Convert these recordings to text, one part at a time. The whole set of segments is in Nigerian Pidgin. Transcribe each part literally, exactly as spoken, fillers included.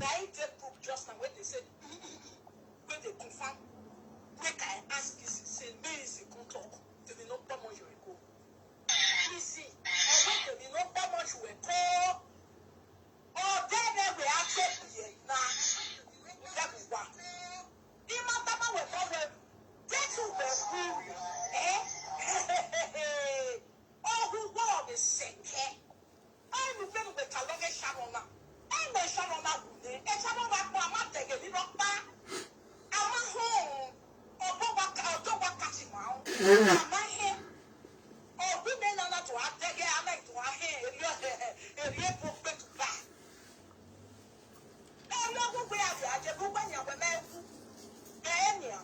I take book just now when they said, when they confirm, make I ask this, say, me is a come talk. They will not come on your ego. Easy. Or when they will not come on your ego. Or then they will have to be a na. That is what. Imatama will come well. That will be cool. Eh? Oh, who wore the same? Enu benu be kaloge sharoma. Enu sharoma gune. E sharoma kwa ama dege ni ropa. Ama ho. Obo waka, odo waka ti ma o. Ama he. Obi me na na to adege, ama to ahe. Eri o, eri e po pe to ba. Eri o, gbogbo ya bi aje, gbogbo ya we me ku. Enya.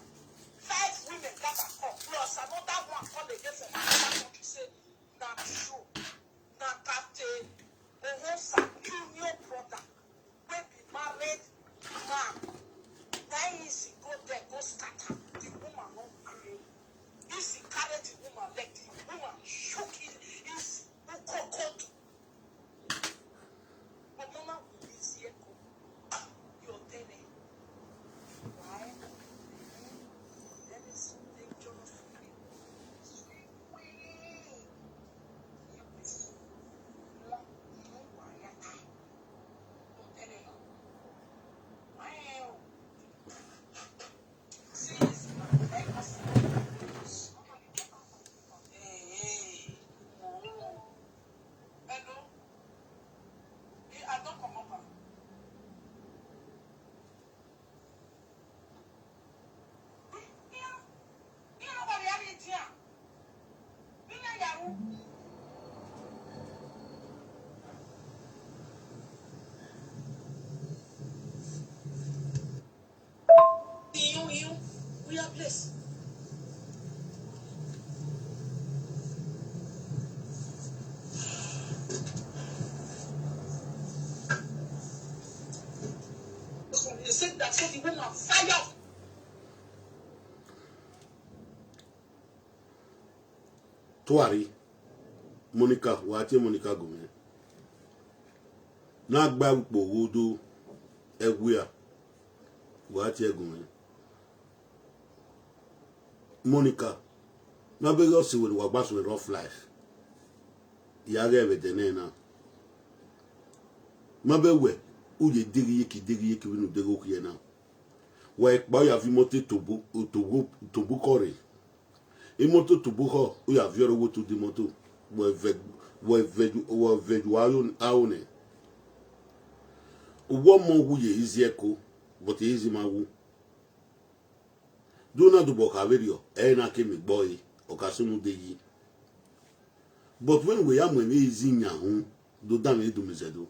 Five women gather come. Plus another one call again from another country. Say, na true. Na Captain Ohosa junior brother wey be married man. Na him Isi go there go scatter. The woman no gree. Isi carry the woman leg. The woman shook him. Isi who cocoa. But mama will be here. Your tenant. Why? There is something just You, you, we are blessed. They said that so the woman fire. Tuari, Monica, wati Monica gume. Na gba ukpo wodo egwia, wati egume. Monica, na be go si we wa gbasu rough life. Ya ge be de ne na. Ma be we, u ye digi yiki, digi yiki winu dego kiye na. Wa e pa ya vi moto tobu, tobu, tobu kore. Imoto tobu ho, u ya vi oro wo to di moto. Wa ve, wa ve, wa ve ju ayo, aone. Uwo mo wu ye izi eko, but izi ma wu. Do na do bo ka verio, e na ke mi boy, o ka sunu de yi. But when we ya mo me izi nya hu, do da me do me zedo.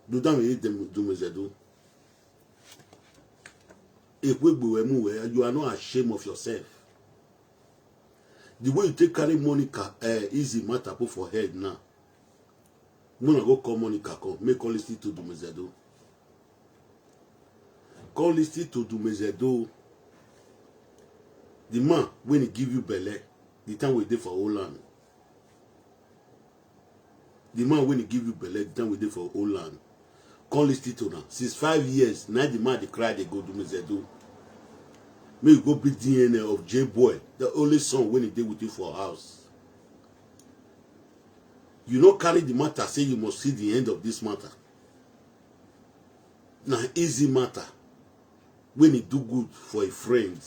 Do da me do me zedo. If we gbe we mu we, you are not ashamed of yourself. The way you take carry Monica, eh, easy matter put for head now. Mona go call Monica come, make call listen to Dumezedo. Call listen to Dumezedo. The man when he give you belle, the time we dey for Holland. The man when he give you belle, the time we dey for Holland. Call listen to now. Since five years, now the man dey cry, dey go Dumezedo. May you go be D N A of J Boy, the only son when he dey with you for house. You no carry the matter, say you must see the end of this matter. Na easy matter. When he do good for a friend,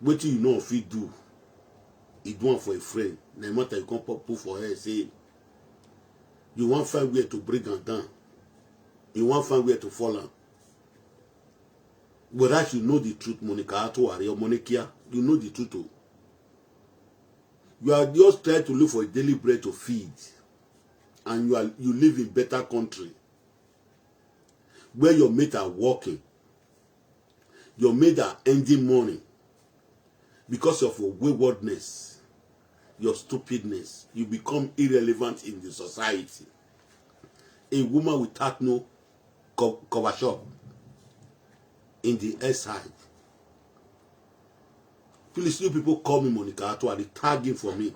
wetin you no fit do, he do am for a friend. Na matter you come pop put for her say you wan find where to bring am down, you wan find where to fall am. Whereas you know the truth, Monica Atuari or Monica, you know the truth o. You are just trying to look for a daily bread to feed, and you are, you live in better country where your mate are working, your mate are earning money. Because of your waywardness, your stupidness, you become irrelevant in the society. A woman without no co-, cover shop in the S I. Please, you people call me Monica Atuari, tag him for me.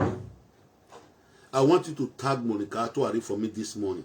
I want you to tag Monica Atuari for me this morning.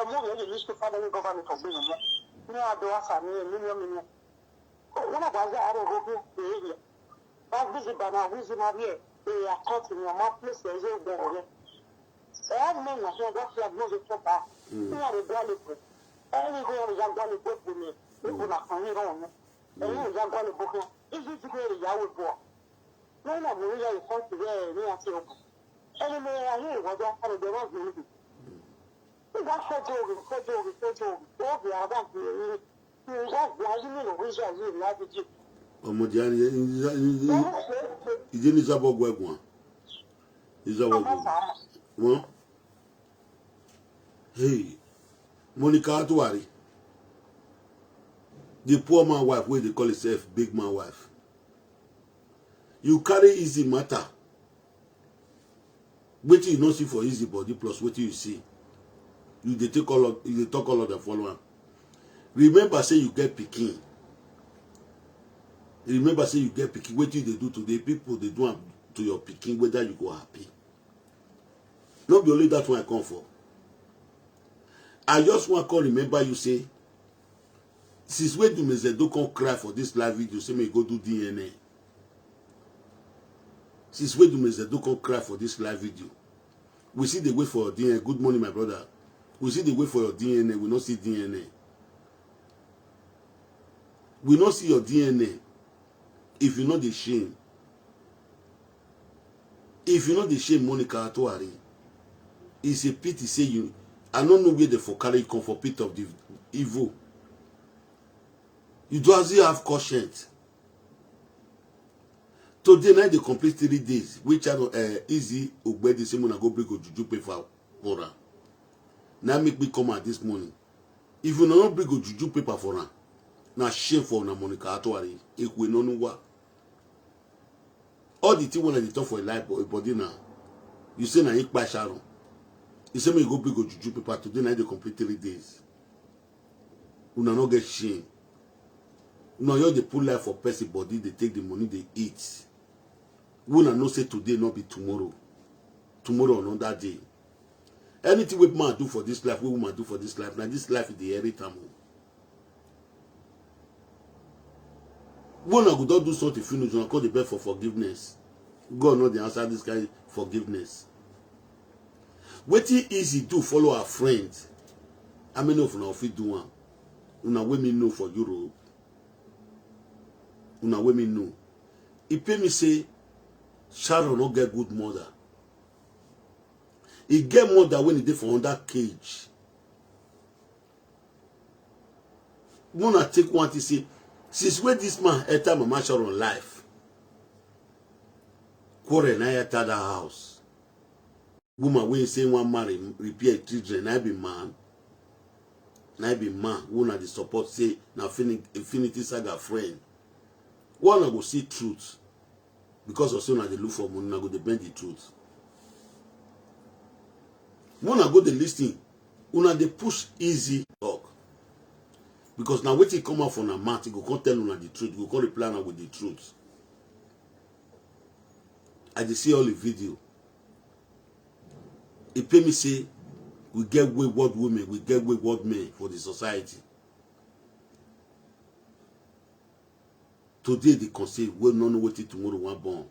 Ọmọ rẹ̀ lè ní ṣe fáwọn gọ́ọ̀mẹ̀ntì ọ̀gbìn yẹn. Ní àdó àṣà ní mílíọ̀nù mílíọ̀nù. Wọ́n náà bá zá àárọ̀ gbogbo èèyàn. Bá gbèsè bàmà wíṣí máa bí ẹ̀ èèyàn kan tì ní ọmọ pèsè ẹ̀yẹ ògbọ̀n rẹ̀. Ẹ̀ á mẹ́rin àti ọgbà fi àgbọ̀n ṣe tó bá. Ní àrùn gbọ́lẹ̀gbọ̀. Ẹ̀ ní kó yọrọ ìyá gbọ́lẹ̀gbọ̀ bù mí. Níbo nà kàn yín rán ọ̀nà. Ẹ̀ ní ìyá gbọ́lẹ̀gbọ̀ kan. Ibi tí kò yẹ ìyàwó bọ̀. Wọ́n náà mú ìyá ìfọ́n ti rẹ̀ ní àti ọ̀bù. Ẹ̀ ní mo yẹ ayé ìwọ́jọ́ àrùn gbọ́dọ̀ gbìn níbi. Ìgbà fẹjọ òrì fẹjọ òrì fẹjọ òrì tó bì ara bá gbé orí ìgbà gbé ayé nínú oríṣi ayé ìlú àdìjì. Ọmọdé á ní ìdí ní sábọ̀ ọgbọ ẹ̀gùn à. Ní sábọ̀ ọgbọ ẹ̀gùn. Wọ́n. Hey, Monica Tuwari. The poor man wife wey dey call himself big man wife. You carry Easy matter. Wetin you no see for Easy body plus wetin you see. You dey take all of, you dey talk all of them follow am. Remember say you get pikin. Remember say you get pikin. Wetin you dey do today, people dey do am to your pikin, whether you go happy. No be only that one I come for. I just wan come remember you say, since wey Dumezedo come cry for this live video, say me go do D N A. Since wey Dumezedo come cry for this live video, we see the way for D N A. Good morning, my brother. We see the way for your D N A. We no see D N A. We no see your D N A. If you no dey shame, if you no dey shame Monica Atuari, it's a pity say you, I no know where they for carry you come for pit of the evil. You do as you have conscience. Today night they complete three days. Which are uh, Easy Ogbedi say una go bring Ojuju paper for am. Now make me come out this morning. If you no bring Ojuju paper for am, na shame for una Monica Atuari. Ekwe no no wa. All the thing when I dey talk for a life body now, you say na Ikpa Sharon. You say me go bring Ojuju paper today night they complete three days. Una no get shame. Una just dey put life for person body, dey take the money, dey eat. Una know say today no be tomorrow. Tomorrow another day. Anything wey man do for this life, wey woman do for this life, na this life e dey inherit am o. Wey una go don do something finish, una come dey beg for forgiveness. God no dey answer this kind forgiveness. Wetin Easy do follow her friend? How many of una fit do am? Una wey me know for Europe. Una wey me know. E pay me say Sharon no get good mother. E get mother when e dey for under cage. Una take one thing say, since when this man enter Mama Sharon life, quarrel na enter that house. Woman wey say one marry repair children, na be man. Na be man. Una dey support say na Infini-, Infinity Saga friend. Una go see truth. Because of say una dey look for money, una go dey bend the truth. Una go dey listen. Una dey push Easy talk. Because na wetin come out from her mouth, e go come tell una the truth, e go come reply una with the truth. I dey see all the video. E pay me say we get wayward women, we get wayward men for the society. Today dey conceive, wey no know wetin tomorrow wan born.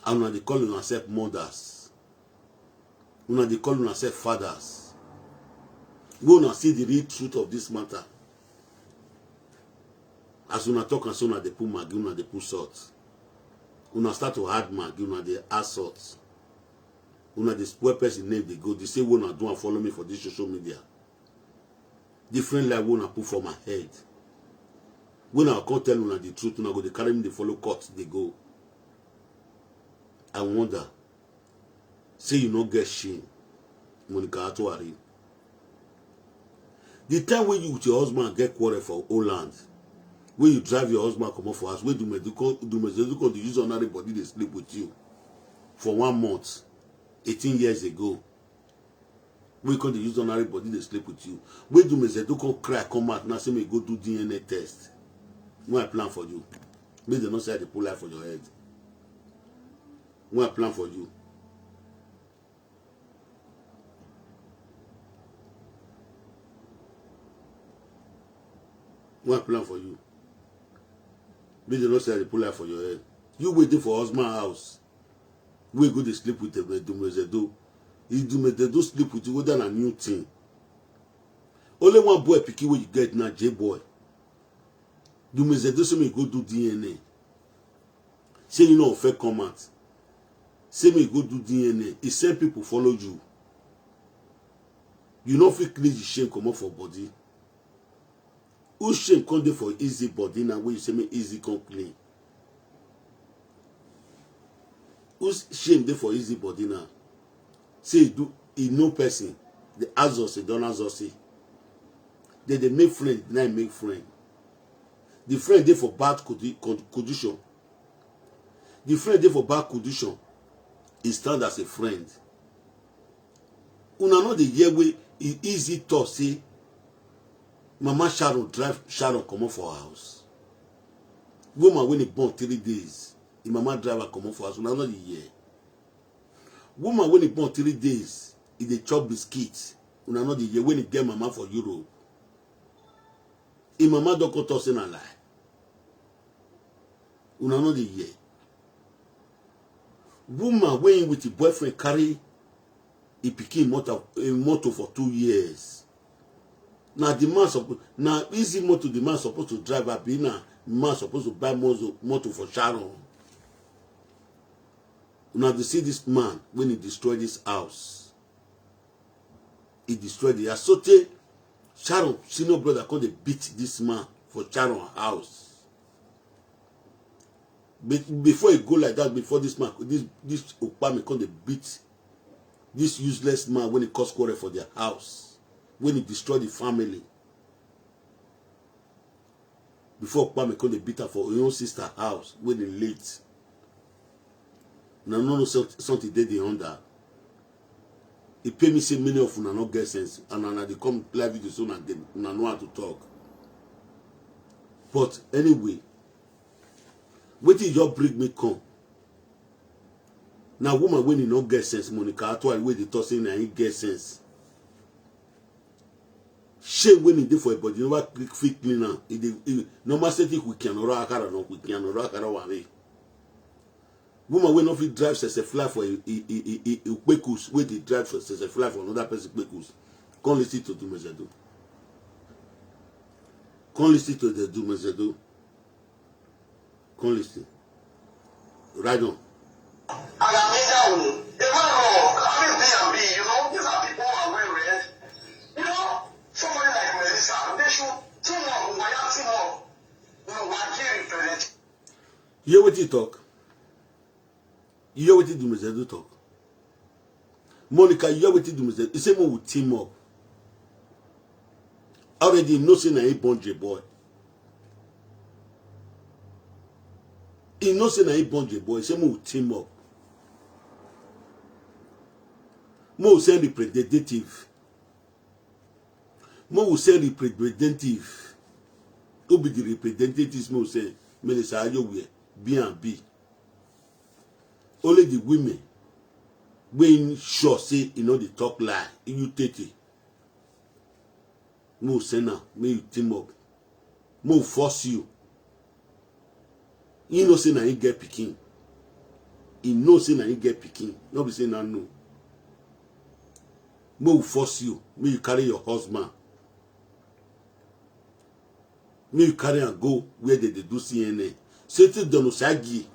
And una dey call una sef mothers. Una dey call una sef fathers. Wey una see the real truth of this matter. As una talk am so, una dey put Maggi, una dey put salt. Una start to add Maggi, una dey add salt. Una dey spoil person name dey go. Dey say wey una do am follow me for this social media. Different lie wey una put for my head. Wey una come tell una the truth, una go dey carry me dey follow court dey go. I wonder. Say you no get shame, Monica Atuari. The time wey you with your husband get quarrel for Holland, wey you drive your husband comot for house, wey Dumedu come, Dumezedu come dey use ordinary body dey sleep with you for one month, eighteen years ago. Wey come dey use ordinary body dey sleep with you. Wey Dumezedu come cry come out now say make you go do D N A test. Wey I plan for you. Make dem no say I dey put lie for your head. Wey I plan for you. Wey I plan for you. Make dem no say I dey put lie for your head. You wey dey for husband house, wey go dey sleep with Dumezedu. If Dumezedu sleep with you, whether na new thing. Only one boy pikin wey you get na J boy. Dumezedu say make you go do D N A. Say you no fit come out. Say make you go do D N A. E send people follow you. You no fit clean the shame comot for body. Who shame come dey for Easy body now wey you say make Easy come clean? Who shame dey for Easy body now? Say e do, e know person. The Azos, e don Azos. Dem dey make friend, na im make friend. The friend dey for bad condi-, con-, condition. The friend dey for bad condition. He stand as a friend. Una no dey hear wey e easy talk say Mama Sharon drive Sharon comot for house. Woman wey e born three days, im mama drive her comot for house. Una no dey hear. Woman wey e born three days, e dey chop biscuit. Una no dey hear. When e get mama for Europe, im mama don come talk say na lie. Una no dey hear. Woman wey im with im boyfriend carry im pikin motor, im motor for two years. Na the man suppo-, na easy motor the man suppose to drive, abi na man suppose to buy motor, motor for Sharon? Una dey see this man when he destroy this house. He destroy the house. So tey Sharon senior brother come dey beat this man for Sharon house. Be-, before e go like that, before this man, this, this Okpame come dey beat this useless man when he cause quarrel for their house, when he destroy the family. Before Okpame come dey beat am for im own sister house when he late. Una no know some-, something dey the under. E pain me say many of una no get sense, and una dey come live video so una dey, una know how to talk. But anyway, wetin just bring me come na woman wey e no get sense, Monica Atuari, wey dey talk say na im get sense. Shame wey e dey for im body, never fit clean am. E dey, e, normal say think we can oro akara no, we can oro akara ware. Woman wey no fit drive sese fly for a, a, a, a, a kpekus, wey dey drive for sese fly for another person kpekus. Come listen to Dumezedo. Come listen to the Dumezedo. Come listen. Right on. Agamida o, the man wrong. Having B and B, you know, these are people who are well read. You know, somebody like Melissa, they should team up, we are team up. We are giving credit. You hear what he talk? You hear what he do, Mister Do talk? Monica, you hear what he do, Mister? He say, "We will team up." Already, he know say na he born J boy. He know say na he born J boy. He say, "We will team up. We will send representative. We will send representative." Who be the representatives? We will send Minister Ayowe, B and B. Only the women wey sure say e no dey talk lie, you take it. Mo send am, make you team up. Mo force you. He know say na he get pikin. He know say na he get pikin. No be say na no. Mo force you. Make you carry your husband. Make you carry am go where they dey do C N A. Say till Don Osagi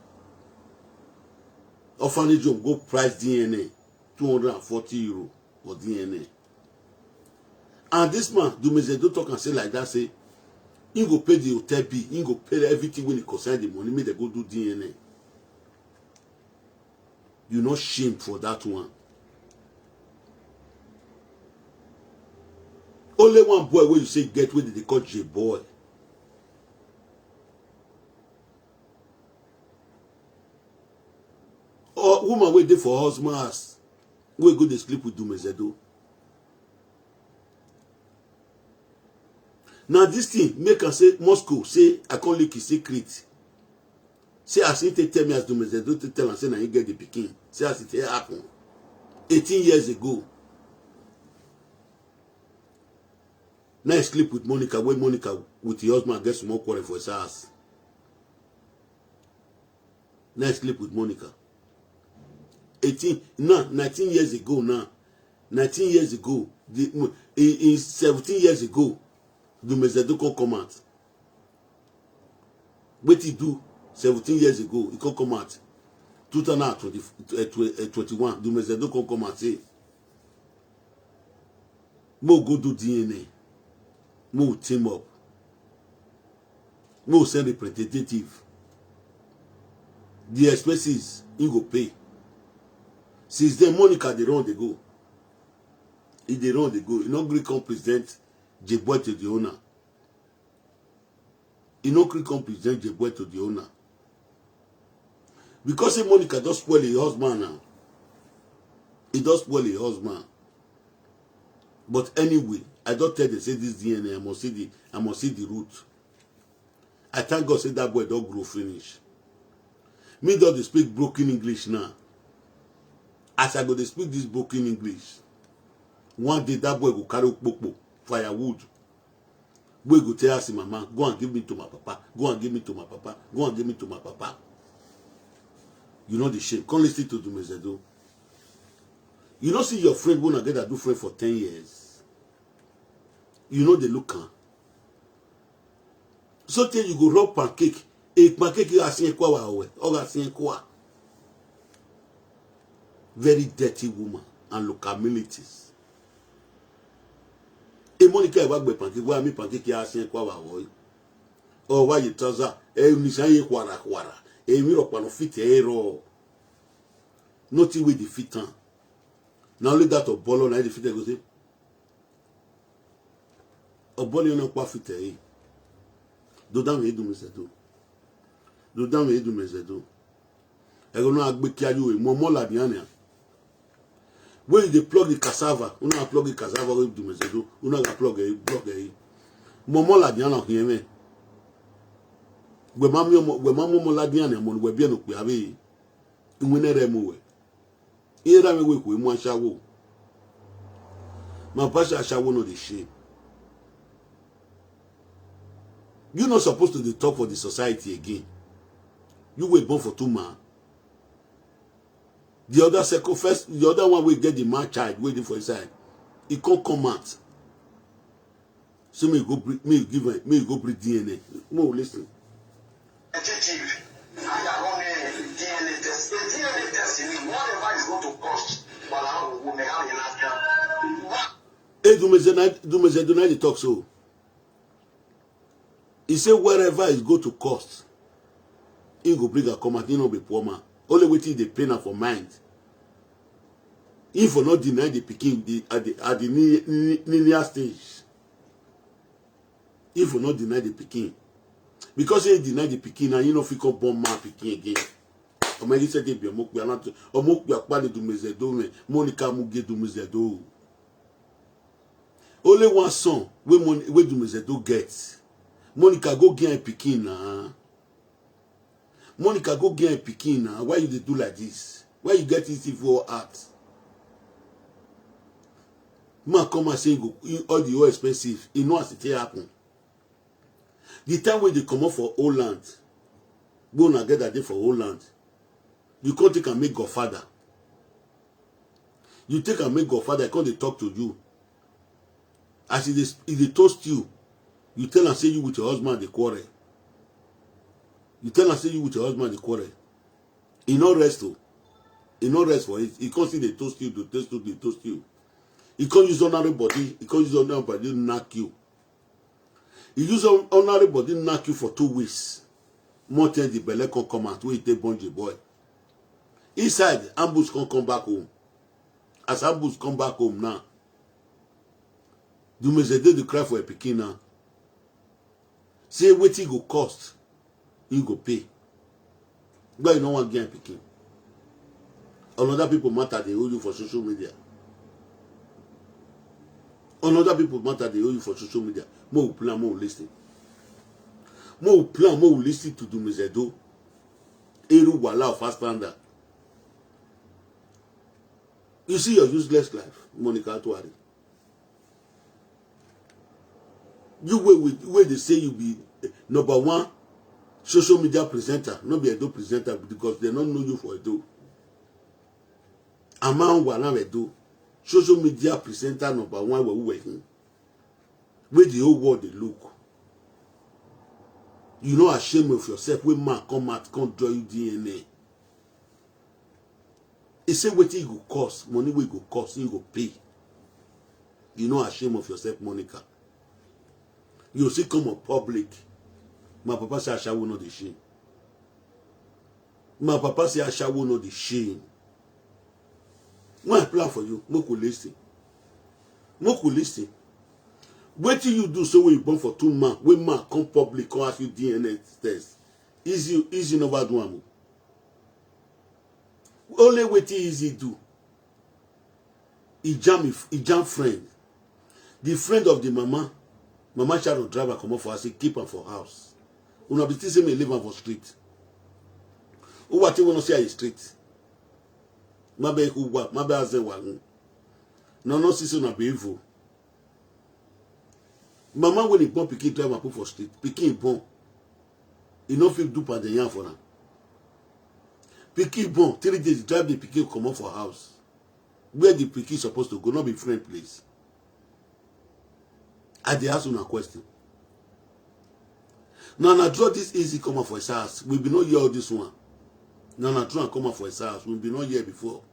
orphanage home go price D N A two hundred and forty euro for D N A. And this man, Dumeze, don talk and say like that, say he go pay the hotel bill, he go pay everything when he concern the money, make they go do D N A. You no shame for that one. Only one boy wey you say get wey they dey call J boy. Or woman wey dey for husband house, wey go dey sleep with Dumezedo. Now this thing make am say Moscow say I come leak his secret. Say as he take tell me, as Dumezedo take tell am say na he get the pikin. Say as it take happen eighteen years ago. Now he sleep with Monica, when Monica with her husband get small quarrel for his house. Now he sleep with Monica. Eighteen, now, nineteen years ago now. Nineteen years ago. The, in, in seventeen years ago, Dumezedo come come out. Wetin he do seventeen years ago, he come come out. Two thousand and twenty, eh, tw-, eh, twenty-one, Dumezedo come come out say, "Mo go do D N A. Mo team up. Mo send representative. The expenses, he go pay." Since then, Monica dey run dey go. He dey run dey go. He no gree come present Jeboy to the owner. He no gree come present Jeboy to the owner. Because say Monica just spoil his husband now. He just spoil his husband. But anyway, I don't tell them say this D N A, I must see the, I must see the root. I thank God say that boy don't grow finish. Me don dey speak broken English now. As I go dey speak this broken English, one day that boy go carry popo, firewood. Boy go tell us, "Mama, go and give me to my papa. Go and give me to my papa. Go and give me to my papa." You know the shame. Come listen to Dumezedo. You know, see your friend when I get that do friend for ten years. You know they look am. So tey you go rub pancake, a pancake you are seeing kwa wa owe, or are seeing kwa. Very dirty woman and look amenities. A Monica wa gbe pancake, wa mi pancake ya seeing kwa wa owe. Or wa you trouser, e ni sa ye kwara kwara. E mi ro pano fit e ro. Nothing with the fit on. Now only that of Bolo na the fit go say. Oboli no kwa fite yi. Do dan we Dumezedo. Do dan we Dumezedo. E go no agbe ki ayu we mo mo la di anya. When you dey plug the cassava, una plug the cassava with Dumezedo, una ga plug e, plug e. Mo mo la di anya here me. We ma mi mo, we ma mo mo la di anya mo we bi no pe abe. Inwe ne re mo we. Here me we ku mu ashawo. My pastor ashawo no dey shame. You not supposed to dey talk for the society again. You were born for two man. The other second, first, the other one we get the man child waiting for inside. He can't come out. So me go bring, me give her, me go bring D N A. No, listen. Sensitive. I am on a D N A test. A D N A test in whatever is going to cost. But I will make out in that. Hey, Dumezedo, Dumezedo, dey talk so. He say wherever it go to cost, he go bring a come out. He no be poor man. Only wetin dey pain am for mind. He for not deny the pikin the, at the at the ni- ni- linear stage. He for not deny the pikin. Because he deny the pikin, now he no fit come born man pikin again. Omo, he said he be Omokpe, and not Omokpe Akpali Dumezedo, me, Monica Muge Dumezedo. Only one son wey Mon- wey Dumezedo get. Monica go get a pikin na. Monica go get a pikin na. Why you dey do like this? Why you get this evil heart? Man come and say go, all the all expensive. E know as it take happen. The time wey dey comot for Holland, go na get that day for Holland. You come take am make godfather. You take am make godfather, come dey talk to you. As he dey he dey toast you, you tell am say you with your husband dey quarrel. You tell am say you with your husband dey quarrel. E no rest o. E no rest for it. He come still dey toast you, dey toast you, dey toast you. He come use honourable body, he come use honourable body knack you. He use hon- honourable body knack you for two weeks. More time the belle come come out wey he take born the boy. Inside, ambush come come back home. As ambush come back home now, Dumezedo dey cry for a pikin now. Say wetin go cost, he go pay. But you no wan get pikin. Another people matter dey hold you for social media. Another people matter dey hold you for social media. Mo plan, mo listen. Mo plan, mo listen to Dumezedo. Eru wala of fast standard. You see your useless life, Monica Atuari. You wey wey wey dey say you be number one social media presenter, no be Edo presenter because they no know you for Edo. Amount wa na Edo. Social media presenter number one wey we him. Wey the whole world dey look. You no ashamed of yourself wey man come out come draw you D N A. He say wetin e go cost, money wey go cost, he go pay. You no ashamed of yourself, Monica. You still come on public. My papa say ashawo no dey shame. My papa say ashawo no dey shame. When I plan for you, make we listen. Make we listen. Wetin you do so wey you born for two man, wey man come public come ask you D N A test? Easy, easy never do am o. Only wetin easy do, e jam, e jam friend. The friend of the mama, mama Sharon drive am comot for house, e keep am for house. Una be still say me leave am for street. Uwa ti wona see a street. Mabe uwa, mabe azen wa. No, no, see say una be evil. Mama wey dey born pikin drive am put for street. Pikin born. E no fit do pounded yam for am. Pikin born, three days, drive the pikin comot for house. Where the pikin suppose to go, no be friend place. I dey ask una question. Now, na draw this easy come out for his house. We be not hear all this one. Now, na draw am come out for his house. We be not hear before.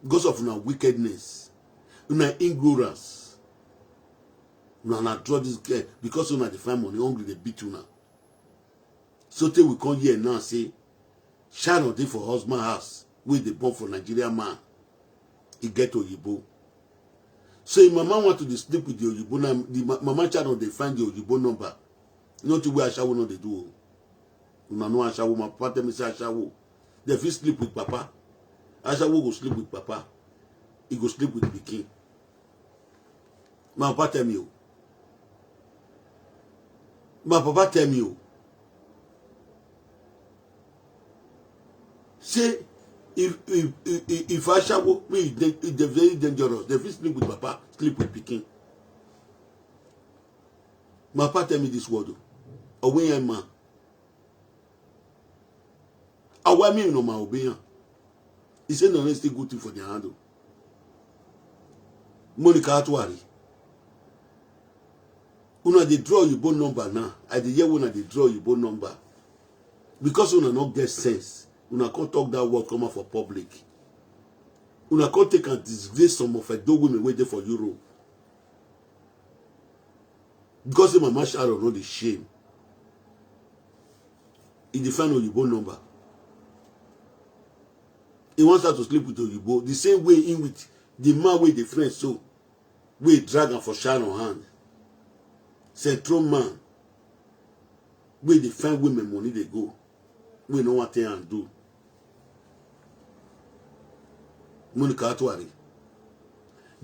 Because of una wickedness, una ignorance. Una na draw this girl because una dey find money, hungry dey beat una. So tey we come hear now say Sharon dey for husband house wey dey born for Nigeria man. E get oyibo. So im mama want to dey sleep with the oyibo. Now the ma- mama Sharon dey find the oyibo number. Nothing wey ashawo no dey do o. Una know ashawo. My papa tell me say ashawo, dem fit sleep with papa. Ashawo go sleep with papa. E go sleep with pikin. My papa tell me o. My papa tell me o. Say if if if if ashawo, me e dey e dey very dangerous. Dem fit sleep with papa, sleep with pikin. My papa tell me this word o. Owen man. Awa mi no ma obeyan. He say no still good thing for their hand o. Monica Atuari. Una dey draw oyibo number now. I dey hear una dey draw oyibo number. Because una no get sense, una come talk that word come out for public. Una come take and disgrace some of Edo women wey dey for Europe. Because say mama Sharon no dey shame. E dey find oyibo number. He wants her to sleep with oyibo the same way in with the man wey dey friend so, wey drag am for Sharon hand. Central man wey dey find women money dey go, wey no wan tell am do. Monica Atuari,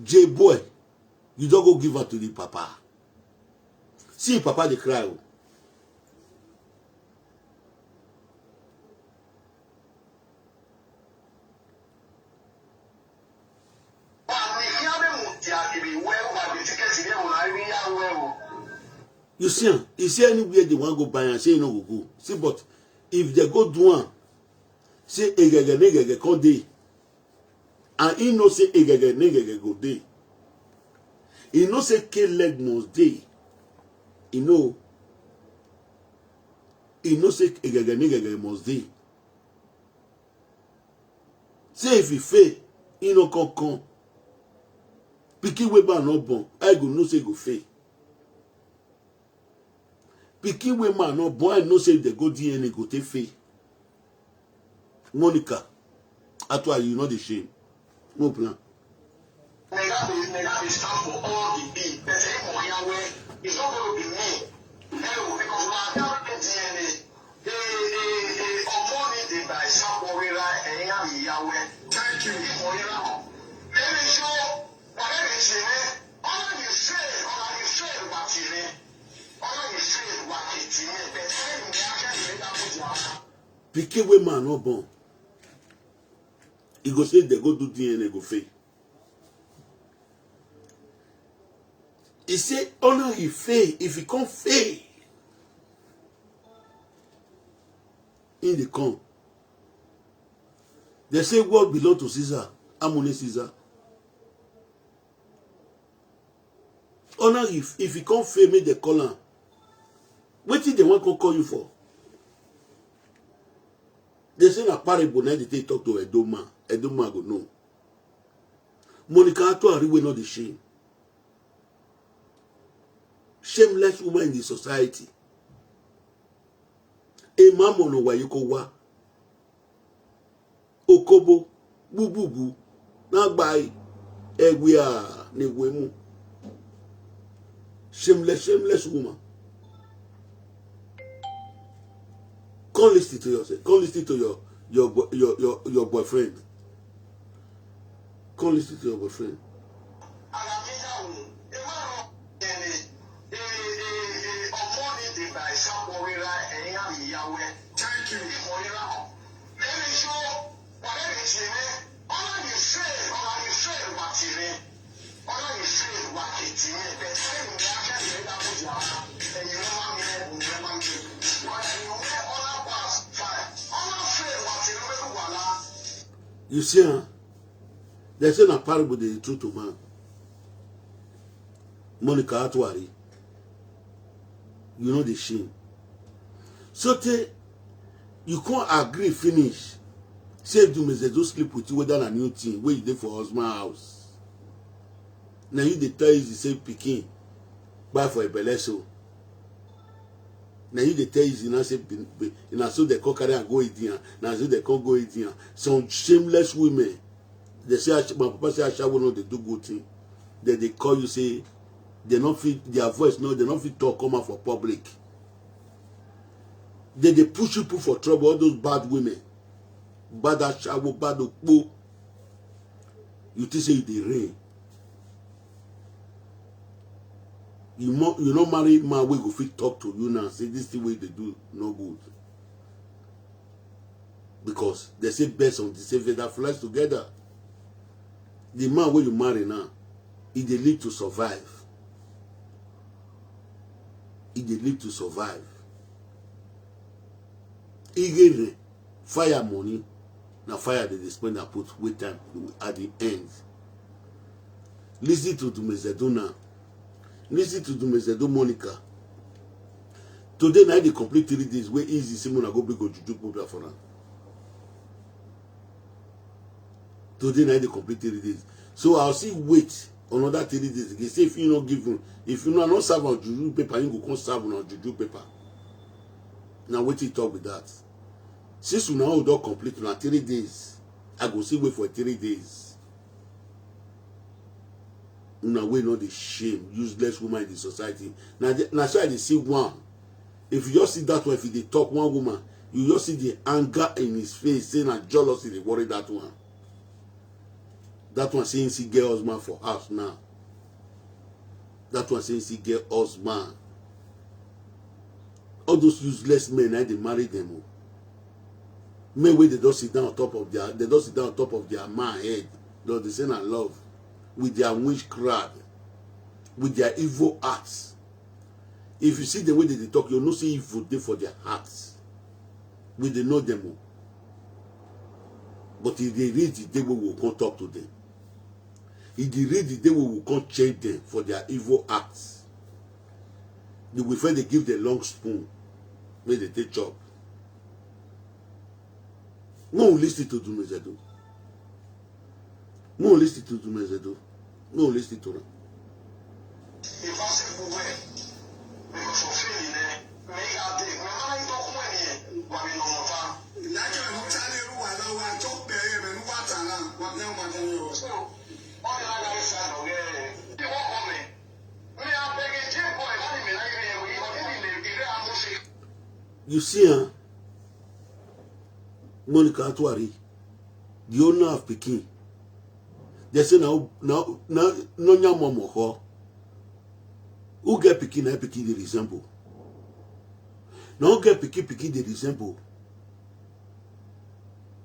J boy, you don go give am to the papa. See, papa dey cry o. You see am, you see anywhere they wan go buy am, say e no go go. See, but if they go do am, say egege negege come dey, and he know say egege negege go dey. He know say K leg must dey. He know. He know say egege negege must dey. Say if he fail, he no come come. Pikin wey man no born, I go know say go fail. Pikin wey man no born, I know say they go D N A go take fail. Monica Atuari, you no dey shame. No plan. Nega dey Nega dey stand for all the day. Person Moria wey is not going to be me. No, because my account get D N A. Ee, ee, ee, ọmọ ni dey by Saporira, ẹ̀yin àmì ìyàwó ẹ̀. Thank you. Ìmọ̀lẹ́ra. Ẹni ṣó, ọ̀rẹ́ mi ṣe mí. Ọ̀rẹ́ mi ṣe, ọ̀rẹ́ mi ṣe ìwà tì mí. Ọ̀rẹ́ mi ṣe ìwà tì mí. Bẹ̀rẹ̀ mi á fẹ́ mi dákú jù àwọn. Pikin wey man no born, he go say they go do D N A go fail. He say, honor he fail, if he come fail, in the come. They say what belong to Caesar, Amune Caesar. Honor if if he come fail, make they call am. Wetin they wan come call you for? They say na parable na they take talk to Edo man. Edo man go know. Monica Atuari wey no dey shame. Shameless woman in the society. Ema mono wa yuko wa. Okobo, bububu, na gbai, egwia, ne wemu. Shameless, shameless woman. Come listen to yourself. Come listen to your your boy- your your, your boyfriend. Come listen to your boyfriend. Thank you. You see, huh? They say na parable dey true to man. Monica Atuari, you know the shame. So tey you can't agree finish. Say if Dumezedo sleep with you, whether na new thing wey you dey for husband house. Na you dey tell Izzy say pikin buy for a belle so. Na you dey tell Izzy now say bin- bin- na so they come carry am go Idian. Na so they come go Idian. Some shameless women. They say ash- my papa say ashawo no dey do good thing. Then they call you say they no fit their voice no they no fit talk come out for public. Then they push people for trouble. All those bad women, bad ashawo, bad okpo. You think say you dey reign? You mo you no marry man wey go fit talk to you now say this thing wey you dey do no good. Because they say birds of the same feather flies together. The man wey you marry now, e dey live to survive. E dey live to survive. Igere fire money na fire dey dey spend and put wey time at the end. Listen to Dumezedo now. Listen to Dumezedo Monica. Today na the complete three days wey Izzy say una go bring Ojuju put for am. Today na the complete three days. So I'll still wait another three days again. Say if you no give him, if you no no serve on Juju paper, you go come serve on Juju paper. Now what he talk with that? Since una all don complete na three days, I go still wait for three days. Una wey no dey shame, useless woman in the society. Na the- na so I dey see one. If you just see that one, if you dey talk one woman, you just see the anger in his face, say na jealousy dey worry that one. That one say he see get husband for house now. That one say he see get husband. All those useless men na dey marry them o. Men wey dey don sit down on top of their they don sit down on top of their man head. Don dey say na love with their witchcraft, with their evil acts. If you see the way they dey talk, you know say evil dey for their hearts. We dey know them o. But if they reach the day wey we go come talk to them, if they reach the day wey we go come check them for their evil acts, they will first dey give the long spoon, make they take chop. No listen to Dumezedo. No listen to Dumezedo. No listen to them. You see, huh? Monica Atuari, the owner of Pikin. They say now now now no nyamo moho. Who get Pikin na Pikin dey resemble. Now who get Pikin Pikin dey resemble.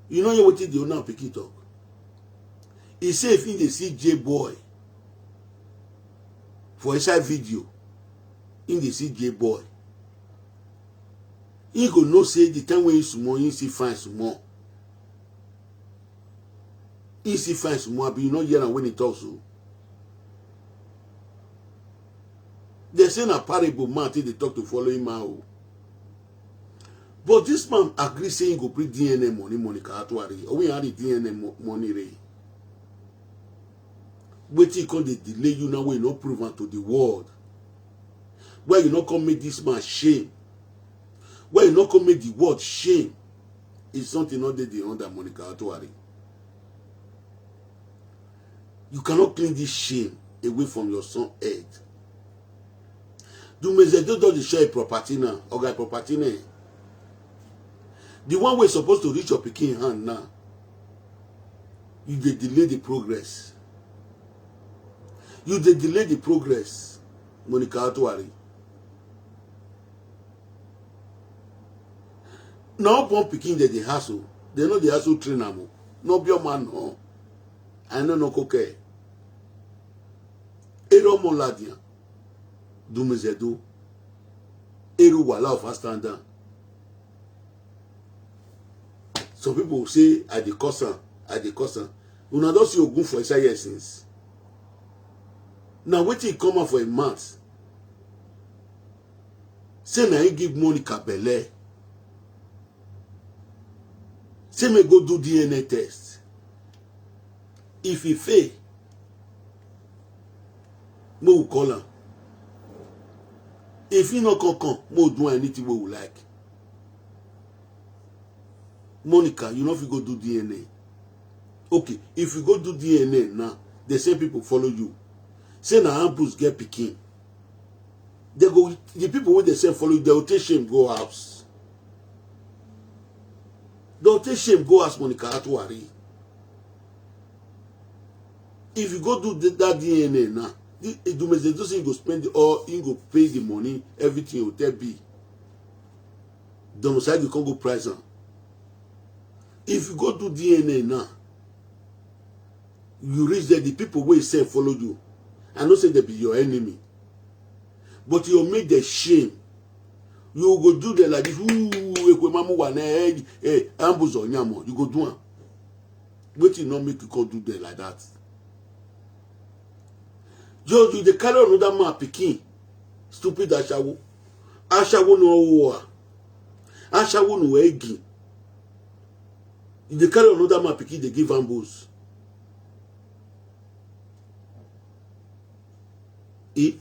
You know what the owner of Pikin talk? He say if he dey see J boy for inside video, he dey see J boy. He go know say the time when he small, he see fine small. He see fine small, abi you no hear am when he talk so. They say na parable man take dey talk to following man o. But this man agree say he go bring D N A money, Monica Atuari. Or we had the D N A mo- money re. Wetin come dey delay you now wey you no prove am to the world? Why you no come make this man shame? Why you no come make the world shame? If something no dey the under Monica Atuari. You cannot clean this shame away from your son head. Dumezedo don dey share property now, oga property now. The one wey suppose to reach your pikin hand now, you dey delay the progress. You dey delay the progress, Monica Atuwari. Na upon pikin dem dey hustle. Dem no dey hustle train am o. No be your man no. I no no coke. Ero mo ladian. Dumezedo. Ero wala of standard. Some people say I dey curse am, I dey curse am. Una don see ogun for inside here since. Na wetin e come out for im mouth. Say na he give Monica belle. Say me go do D N A test. If e fail, make we call am. If e no come come, make we do anything wey we like. Monica, you no fit go do D N A. Okay, if you go do D N A now, the same people follow you. Say na ambush get pikin. They go, the people wey dey send follow you, they go take shame go house. They go take shame go house, Monica Atuwari. If you go do th- that D N A now, the Edumezedo say you go spend the, all, you go pay the money, everything hotel bill. Domicile you can't go price am. If you go do D N A now, you reach there, the people wey send follow you. I know say they be your enemy, but you make them shame. You go do them like this. Ooh, ekwe mamu wa na eh, eh, ambush onyamo. You go do am. Wetin no make you come do them like that? Just you dey carry another man pikin. Stupid ashawo. Ashawo no owa. Ashawo no egi. You dey carry another man pikin dey give ambush. Eh?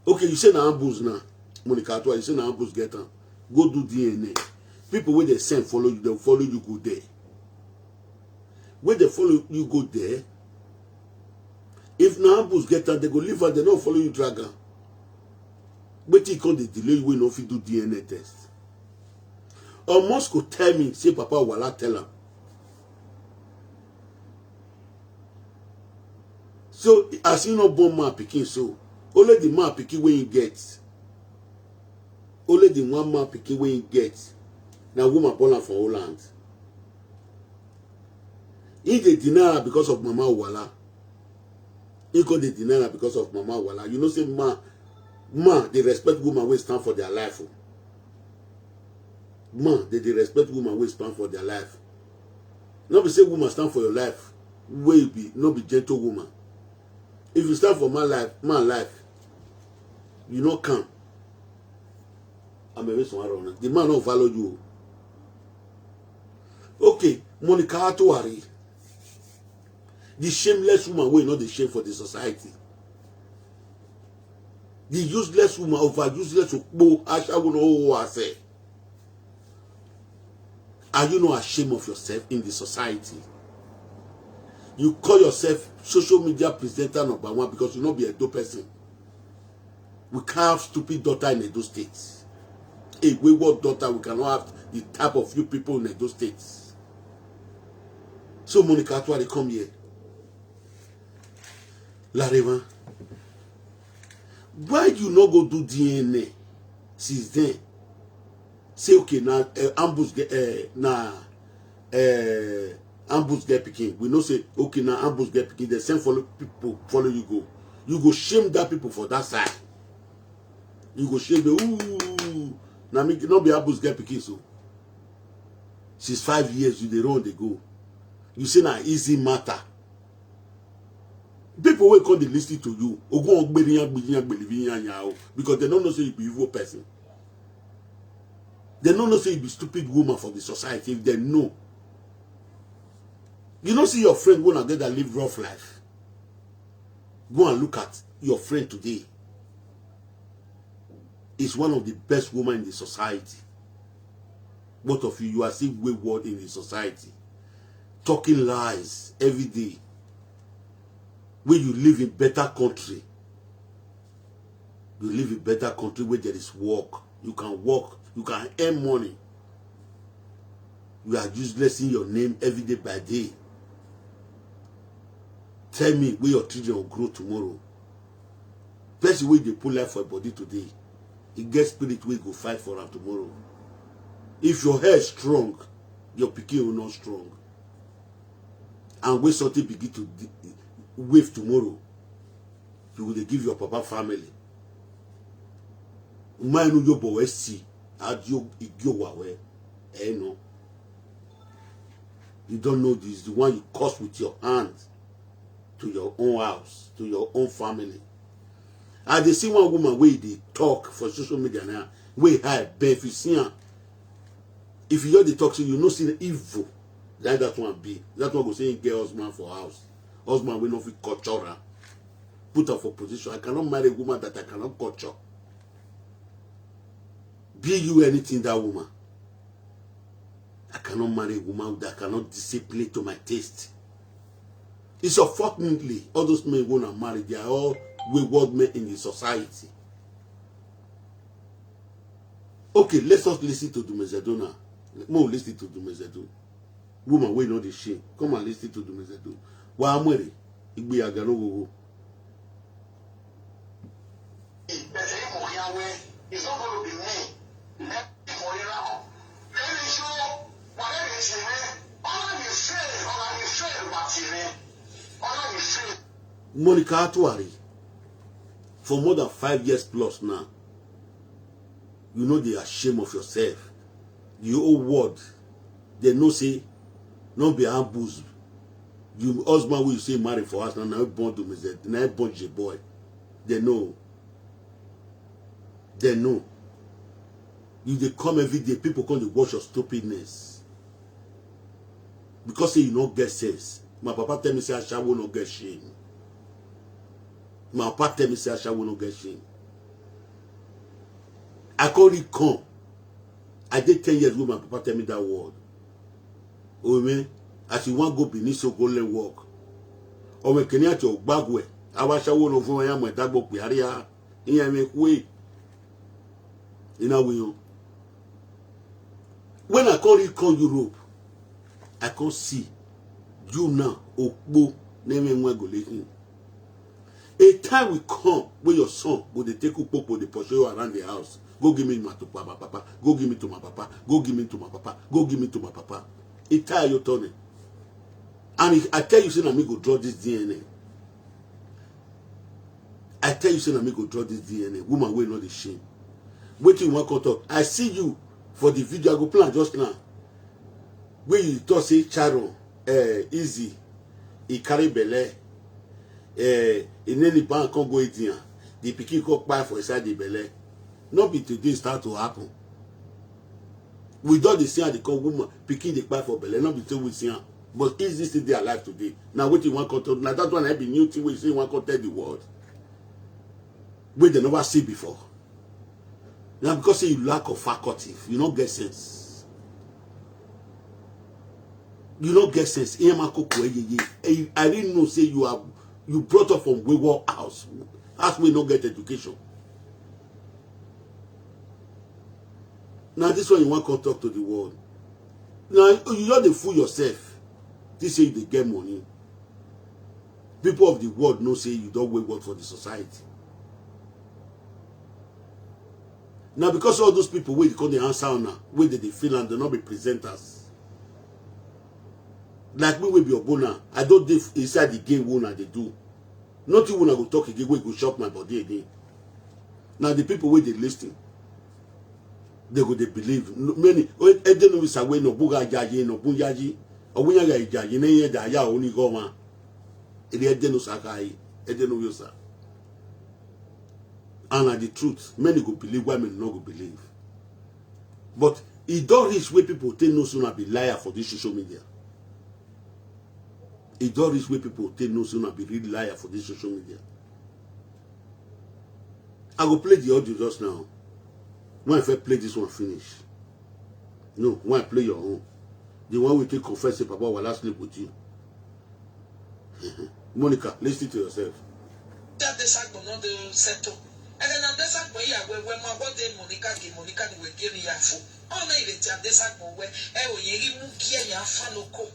Okay, you say na ambush now. Monica Atuwari, you say na ambush get am. Go do D N A. People wey dey send follow you, dem follow you go there. Wey dey follow you go there, if na ambush get am, dem go leave am, dem no follow you drag am. Wetin come dey delay you wey no fit do D N A test? Or Moscow tell me say Papa Wala tell am. So as he no born man pikin, so only the man pikin wey he get, only the one man pikin wey he get, na woman born am for Holland. He dey deny am because of Mama Wala. He go dey deny am because of Mama Wala. You know say man, man dey respect woman wey stand for their life. Oh. Man, they dey respect woman wey stand for their life. No be say woman stand for your life, wey be no be gentle woman. If you stand for my life, my life, you no come. I'm a reason why the man no follow you. Okay, Monica Atuwari, the shameless woman wey no dey shame for the society. The useless woman, over useless okpo, ashawo no owo ase. Are you not ashamed of yourself in the society? You call yourself social media presenter number one because you no be Edo person. We can't have stupid daughter in Edo State. A wayward daughter, we cannot have the type of you people in Edo State. So Monica Atuwari come here. Larema, why you no go do D N A since then? Say okay, na uh, ambush get uh, na uh, ambush get pikin. We know say okay, na ambush get pikin. They send follow people follow you go. You go shame that people for that side. You go shame the ooh. Na me no be ambush get pikin so. Since five years you dey run dey go. You say na easy matter. People wey come dey listen to you, ogun ogbeni yan gbin yan gbeli yan yan o, because they no know say you be evil person. They no know say you be stupid woman for the society. If they know, you no see your friend wey una get that live rough life. Go and look at your friend today. Is one of the best women in the society. Both of you, you are still wayward in the society, talking lies every day. When you live in better country, You live in better country where there is work. You can work. You can earn money. You are useless in your name every day by day. Tell me where your children will grow tomorrow. Person wey dey put life for body today, e get spirit wey go fight for am tomorrow. If your hair strong, your pikin will not strong. And when something begin to wave tomorrow, you will give your papa family. Manu yo bo esi adio igyo wawe. Eh no. You don't know this, the one you cause with your hand to your own house, to your own family. I dey see one woman wey dey talk for social media now, wey high, but if you see am, if you just dey talk, so you know see the evil. Like that one be. That one go say he get husband for house. Husband wey no fit culture am. Put am for position. I cannot marry a woman that I cannot culture. Be you anything that woman. I cannot marry a woman that cannot discipline to my taste. It's unfortunately all those men who are married, they are all wayward men in the society. Okay, let's not listen to Dumezedo now. Mo listen to Dumezedo. Woman wey no dey shame. Come and listen to Dumezedo. Wa amwere igbe agano gogo. But if Muyawe, it's not going to be me. Let me for you now. Let me show what I can see. All I can say, all I can say, what you mean. All I can say. Monica Atuari, for more than five years plus now, you know they are ashamed of yourself. The whole world, they know say, no be ambush. You husband wey you say marry for us now, now born to me, now born J boy. They know. They know. You dey come every day, people come dey watch your stupidness. Because say you no get sense. My papa tell me say ashawo no get shame. My papa tell me say ashawo no get shame. I come read come. I dey ten years wey my papa tell me that word. Ome, as you wan go Benin so go learn work. Ome kenya to gbagwe. Awa ashawo no fun ya mo dagbo pe aria. Iyan me kwe. Ina wiyan. When I come reach come Europe, I come see you now, Okpo, name him when go let him. A time will come when your son go dey take Ukpokpo, dey pursue you around the house. Go give me my to my papa. Go give me to my papa. Go give me to my papa. Go give me to my papa. A time you turn it. And I tell you, say na me go draw this D N A. I tell you, say na me go draw this D N A. Woman wey no dey shame. Wetin you wan come talk? I see you for the video. I go plan just now. Wey you talk say Sharon, eh, easy. He carry belle. Eh, he nearly ban come go India. The pikin come kpai for inside the belle. No be today start to happen. We don dey see how they call woman pikin dey kpai for belle, no be say we see am. But is this still dey alive today? Na wetin you wan come talk? Na that one na be new thing wey you say you wan come tell the world, wey they never see before. Na because say you lack of faculty, you no get sense. You no get sense. Iye ma koko eyeye. Eh, I didn't know say you are, you brought up from wayward house, house wey no get education. Now this one you wan come talk to the world. Now you just dey fool yourself. This say you dey get money. People of the world know say you don wayward for the society. Now because all those people wey dey come dey answer una, wey dey dey feel am, they no be presenters. Like me wey be Ogbona, I don dey f-, inside the game wey una dey do. Nothing una go talk again wey go shock my body again. Na the people wey dey listen, they go dey believe. N-, many, o-, ede no wisa wey no buga jaji, no bun jaji. Obunya ga jaji, ne ye da ya oni goma. Ede ede no sakai, ede no yosa. And na the truth, many go believe, why many no go believe. But e don reach wey people take know say una be liar for this social media. E don reach wey people take know say una be real liar for this social media. I go play the audio just now. When I first play this one finish. No, when I play your own. The one wey take confess say Papa Wala sleep with you. Monica, listen to yourself. That the sack will not do settle. And then Adesagbo ya we we ma wo de Monica ge Monica ni we ge ni ya fu. Ona ile ti Adesagbo we e o ye ri mu gi e ya fa loko.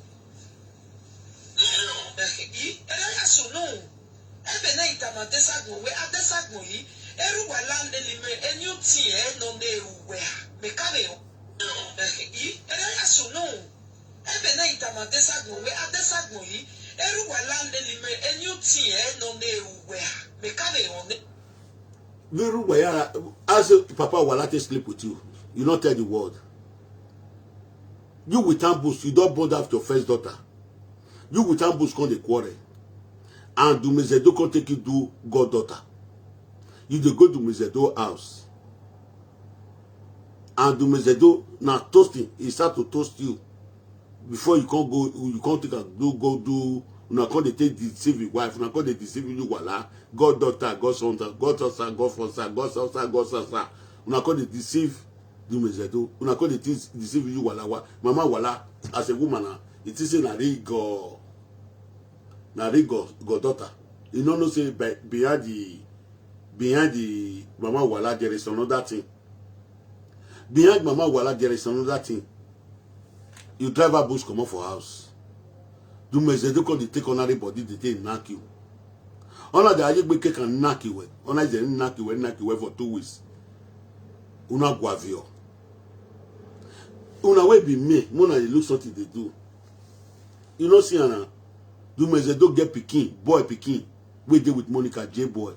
I e ya sunu. Ebe na itama Adesagbo we Adesagbo yi. Eru wa la le lime e ni o ti e no ne eru we a. Me ka be o. I e ya sunu. Ebe na itama Adesagbo we Adesagbo yi. Eru wa la le lime e ni o ti e no ne eru we a. Me ka be o ne. Very well. As Papa Wala take sleep with you, you not tell the world. You with Ambush, you don't bond after your first daughter. You with Ambush come the quarrel. And Dumezedo come take you do goddaughter. You dey go Dumezedo house. And Dumezedo na toasting. He start to toast you. Before you can't go, you can't take a do go do. Una come dey take deceive your wife. Una come dey deceive you, Wala. Goddaughter, godson, godson, godson, godson, godson. Una come dey deceive Dumezedo. Una come dey dis- deceive you, Wala. Wa- Mama Wala, as a woman, ah, it is na real god, na real god, goddaughter. You no know say be- behind the behind the Mama Wala there is another thing. Behind Mama Wala there is another thing. You drive Ambush comot for house. Dumezedo come dey take honorary body dey take knack you. Ona the Ayegbe cake and knack you well. Ona is dey knack you well, knack you well for two weeks. Una gwavio. Una wey be me, una dey look something dey do. You no see am na. Dumezedo get pikin, boy pikin, wey dey with Monica, J boy.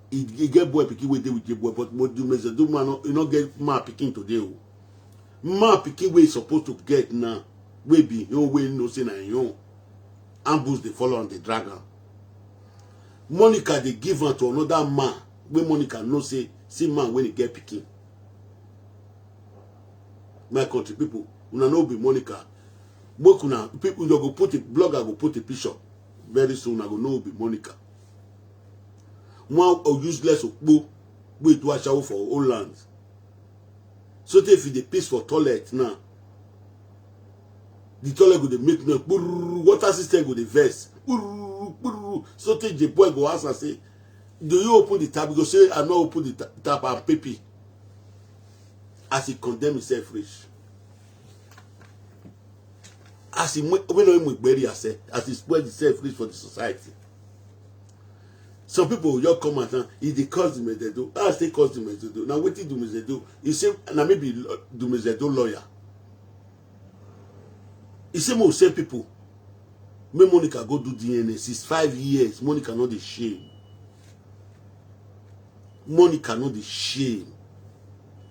He, he get boy pikin wey dey with J boy, but Mo- Dumezedo man no, he no get man pikin today o. Man pikin wey he suppose to get now, wey be him own, wey he know say na him own. Ambush dey follow am dey drag am. Monica dey give am to another man wey Monica know say see man wey he get pikin. My country people, una no be Monica. Make una people, una go put a blogger go put a picture. Very soon I go know who be Monica. One useless okpo wey do ashawo for Holland. So tey if you dey piss for toilet now, the toilet go dey make noise, kpururu, water system go dey vex, kpururu, kpururu. So tey the boy go ask am say, "Do you open the tap?" He go say, "I no open the ta- tap, I'm peeping." As he condemn himself reach, as he mu- wey no mu gberi ase, as he spoil himself reach for the society. Some people will just come out now, he dey cause Dumezedo. I say cause Dumezedo. Now wetin Dumezedo? He say na me be lo- Dumezedo lawyer. He say mo send people. Make Monica go do D N A. Since five years, Monica no dey shame. Monica no dey shame.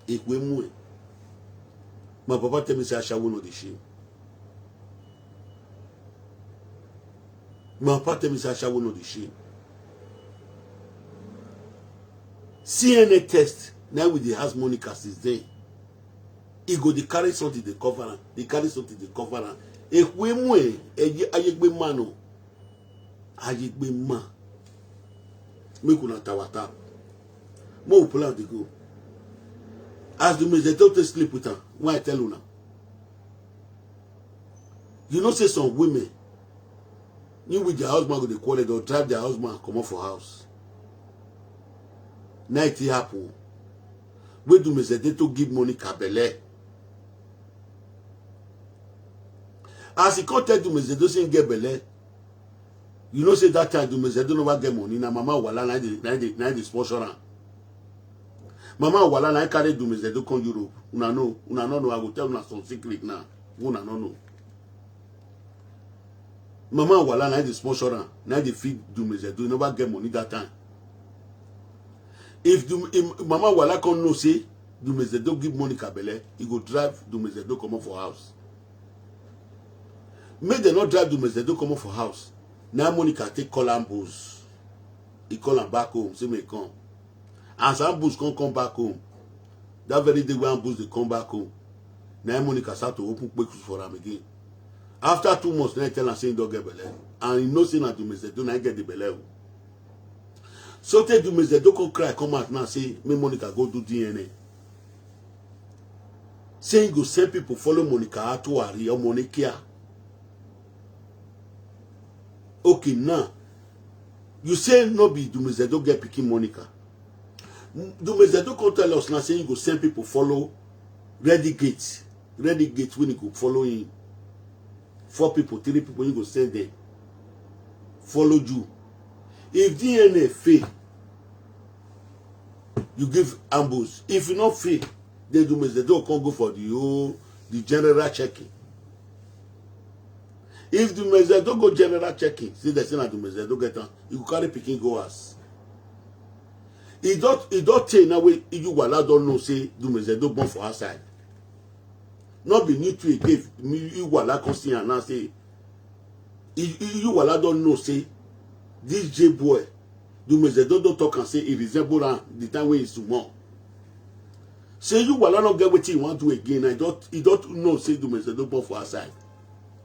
Ekwe mue. My papa tell me say ashawo no dey shame. My papa tell me say ashawo no dey shame. C N A test. Now we dey ask Monica since then. He go dey carry something dey cover am. Dey carry something dey cover am. Ekwe mue. Eye- Ayegbe man o. Ayegbe man. Make una tawata. Mo plan dey go. As the message take sleep with am. When I tell una, you know say some women, you with their husband go dey quarrel, they'll drive their husband comot for house. Na it happen. Wey Dumezedo to give Monica belle. As he come tell Dumezedo say he get belle, you know say that time Dumezedo never get money. Na Mama Wala na dey na dey na dey sponsor am. Mama Wala na carry Dumezedo come Europe. Una know, una no know. I go tell una some secret now. Una no know. Mama Wala na dey sponsor am. Na dey feed Dumezedo. He never get money that time. If Dum, if Mama Wala come know say Dumezedo give Monica belle, he go drive Dumezedo comot for house. Make dem no drive Dumezedo comot for house. Na Monica take call Ambush. He call am back home, say make he come. As Ambush come come back home, that very day when Ambush dey come back home, na Monica start to open kpekus for am again. After two months, na he tell am say he don get belle, and he know say na Dumezedo na he get the belle o. So tey Dumezedo come cry come out now say make Monica go do D N A. Say he go send people follow Monica Atuari or Monikia. Okay, now you say no be Dumezedo get pikin Monica. Dumezedo come tell us now say he go send people follow ready gate, ready gate wey he go follow him. Four people, three people, he go send them follow you. If D N A fail, you give ambush. If you not fail, then Dumezedo come go for the whole the general checking. If Dumezedo go general checking, see the thing that Dumezedo get on, you go carry picking go us. He don't he don't take now way you wala don't know say Dumezedo born for outside. Not be new to again. You wala come see and now say you wala don't know say this J boy Dumezedo don't talk and say he resemble am the time wey he small. Say you wala not get wetin he wan do again. I don't he don't know say Dumezedo born for outside.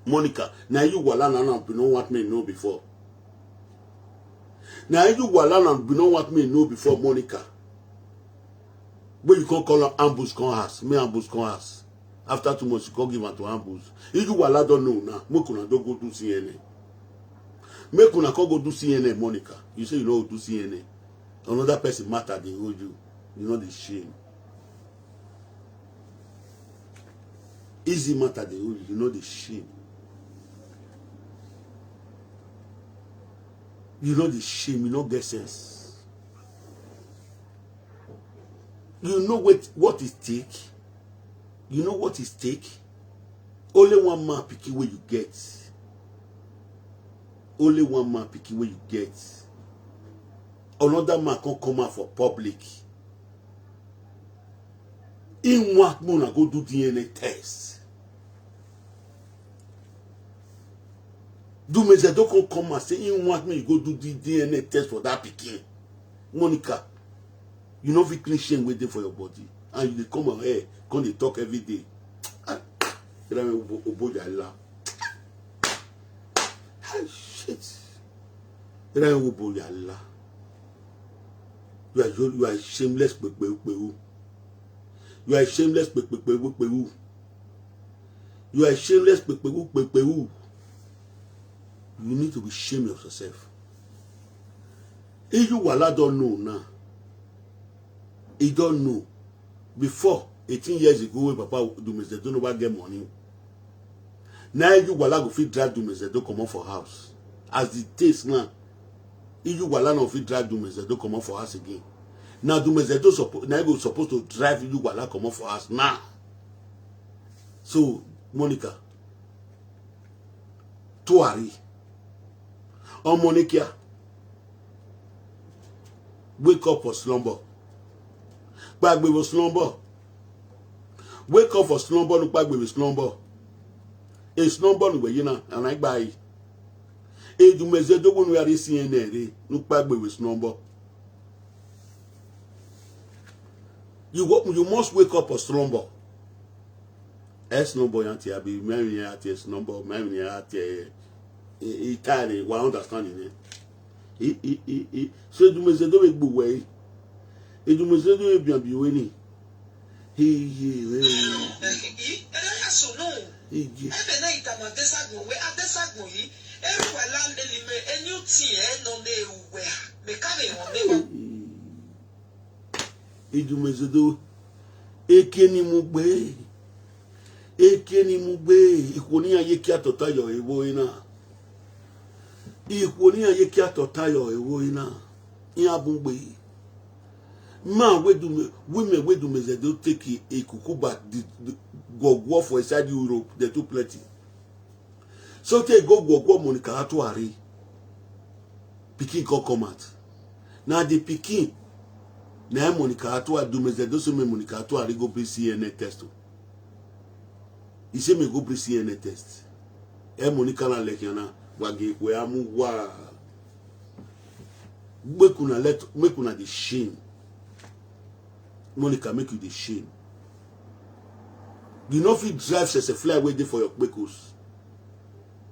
Monica, now you wala now now be no want me know before. Now you wala now be no want me know before Monica. When you come call am ambush come house, me ambush come house. After two months, you come give am to ambush. If you wala don't know now, make una don't go do C N N. Make una come go do C N N, Monica. You say you no do C N N. Another person matter dey hold you. You no dey shame. Easy matter dey hold you. You no dey shame. You no dey shame. You no get sense. You know what what is take? You know what is take? Only one man pikin wey you get. Only one man pikin wey you get. Another man come come out for public. He want me una go do D N A test. Dumezedo come come and say he want me go do the D N A test for that pikin. Monica, you no fit clean shame wey dey for your body and you dey come out here come dey talk every day. Ah, you know, obo yala. Ah, shit. You know, obo yala. You are you are shameless pepepewu. You are shameless pepepewu. You are shameless pepewu pepewu. You need to be ashamed of yourself. If you wala don't know now, he don't know. Before eighteen years ago, when Papa Dumezedo no get money, now you wala go fit drag Dumezedo comot for house. As the taste now, you wala no fit drag Dumezedo comot for house again. Now Dumezedo suppo- now go supposed to drive you wala comot for house now. So Monica, Tuari, or Monica, wake up for slumber. Gbagbe for slumber. Wake up for slumber, no gbagbe for slumber. A slumber no you know, and I buy. A Dumezedo when we are C N N, no gbagbe for slumber. You wo- you must wake up for slumber. S number yan ti abi mẹ́rin yan ti S number mẹ́rin yan ti e tare wa understand ni. E e e e so Dumezedo we gbo we. E Dumezedo we bian bi we ni. He he he. Ebe na ita ma desagbon we adesagbon yi. Eru wa la le ni me enu ti e no ne uwe. Me ka me won me wa. Idumezodo. Ekeni mugbe. Ekeni mugbe. Ikwoni aye ki atota yo ewo ina. Ikwoni aye ki atota yo ewo ina. Iya bugbe. Ma wedume women wedumezedo take ikuku back the, the gogwo for inside Europe. They too plenty. So they go gogwo Monica Atuari. Pikin come come out. Now the pikin. Now Monica Atuari do me zedo so me Monica Atuari go bring C N A test. He say me go bring C N A test. E Monica na lekiana wage we amu wa. Make una let make una the shame. Monica make you the shame. You no fit drive sese fly wey dey for your kpekos.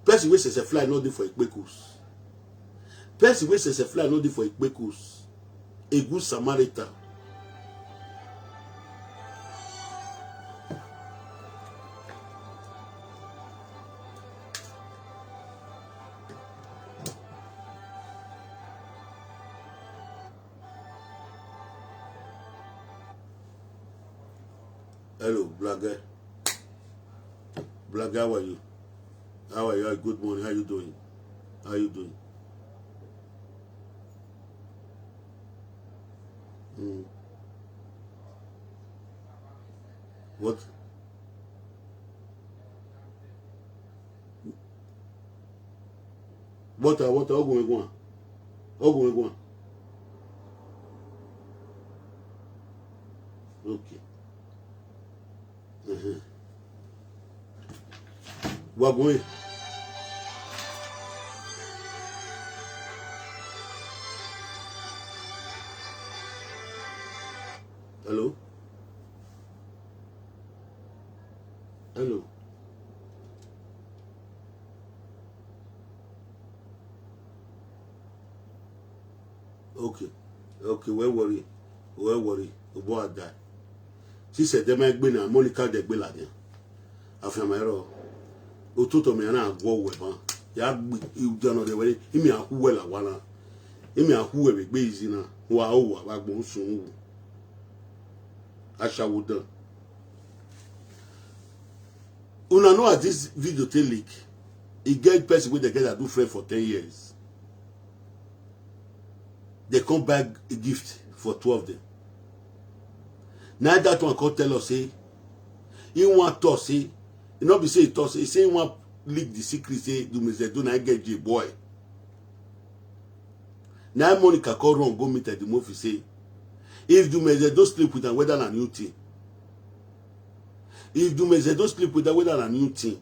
Person wey sese fly no dey for your kpekos. Person wey sese fly no dey for your kpekos. A good Samaritan. Hello, Blagger. Blagger, how are you? How are you? Good morning. How you doing? How you doing? Mm. What? Water, water, ogun egwan. Ogun egwan. Okay. Uh-huh. We're going. Hello? Hello? Okay. Okay, well worry. Well worry. About that. She said they might be now. Monica de Beladian. After my error. Ututo me na go we ban. Ya you don't know the way. Imi a who well a wana. Imi a who we be easy na. Wa o wa ba gbon sun. Ashawo done. Una know as this video take leak. E get person wey dey get do friend for ten years. They come buy a gift for two of them. Now that one come tell us say he want to say, he not be say he talk say, he say he want leak the secret say Dumezedo na get J boy. Now Monica come run go meet Eddie Murphy say, if Dumezedo sleep with am, whether na new thing. If Dumezedo sleep with am, whether na new thing.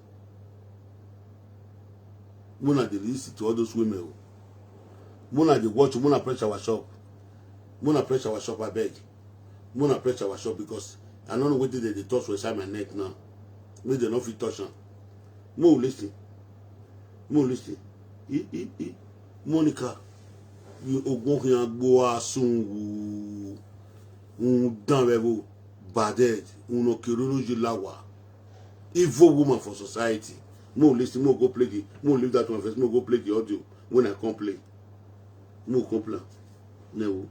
Mona dey listen to all those women. Mona dey watch, Mona press our shop. Mona press our shop, I beg. Mona press our shop because I don't know what they, they touch inside my neck now. Make they not fit touch am. Mo listen. Mo listen. E, e, e. Monica, you ogun agbo asun wu. Un dan revo. Bad head. Un no kirunu jilawa. Evil woman for society. Mo listen, mo go play the, mo leave that one first, mo go play the audio when I come play. Mo come play. No.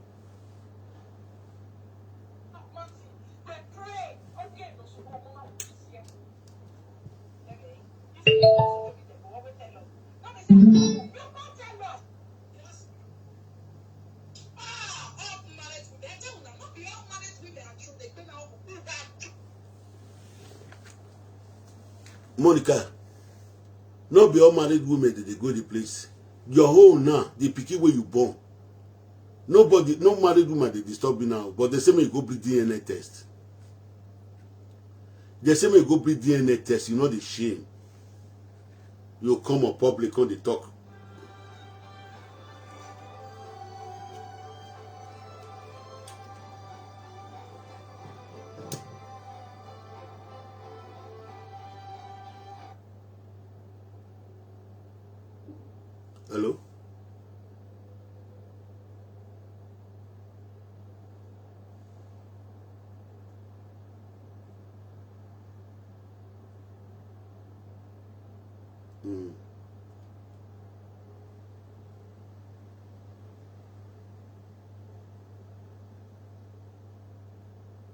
Monica, no be all married women that they go the place. Your own now, the pikin where you born. Nobody, no married woman they disturb you now, but they say me go bring D N A test. They say me go bring D N A test, you know the shame. You come on public on the talk. Hello? Mm.